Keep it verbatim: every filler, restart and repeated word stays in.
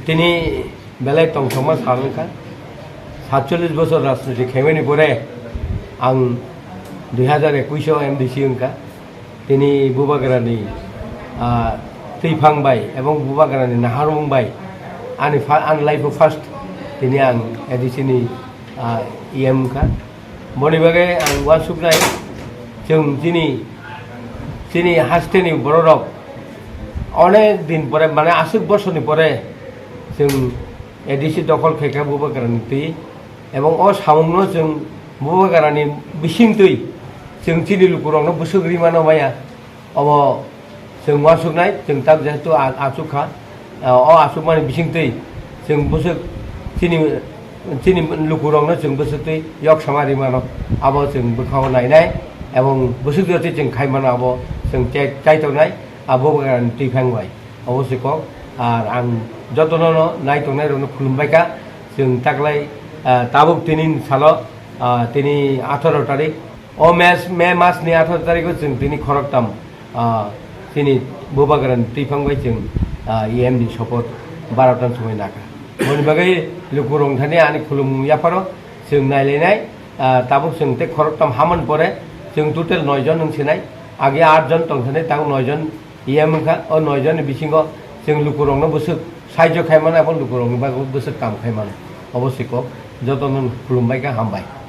Tini belai tongthokma sal wngkha. Satchollish bosor rajniti khaimani pore ang dui hazar ekush o M D C wngkha. Tini Bubagrani, ah, twiphang bai ebong Bubagrani naharmung bai ani fa-, ani life o first tini ang A D C ni, ah, E M wngkha. Boni bagwi ang uansuknai, chwng chini, chini hasteni bororok onek din pore, mane aswk bosorni pore chwng A D C dokhol khaikha Bubagrani twi, ebong o samungno chwng Bubagrani bisingtwi chwng chini lukurokno bwswk rimano maya. Obo chwng uansuknai, chwng tak jehetu a-, achuk kha, o achukmani bisingtwi chwng bwswk chini, chini lukurokno chwng bwswktwi yok sama rimano, abo chwng bwkhao nainai, ebong bwswk jotwi chwng khaimano abo chwng chai-, chaitongnai, abo Bubagrani twiphang bai. Obo se kok, ar ang jotono no naitongnai rokno khulumbai kha, chwng taklai, ah, tabuk tini salo, ah, tini atharo tarik, o mes-, May mas ni atharo tarikh o chwng tini khoroktham, ah, chini Bubagrani twiphang bai chwng, ah, E M ni sopoth barota ni somoi nakha. Boni bagwi lukurok thani ani khulumung yapharo chwng nailainai, ah, tabuk chwng tei khoroktham hamani pore chwng total noi jon wng sinai, age aat jon tong thani tabuk noi jon E M wngkha, o noi jonni bisingo chwng lukurokno bwswk sahajyo khai mano, abo lukurokni bagwi bwswk kam khai mano. Obo se kok, jotono khulumbai kha, hambai.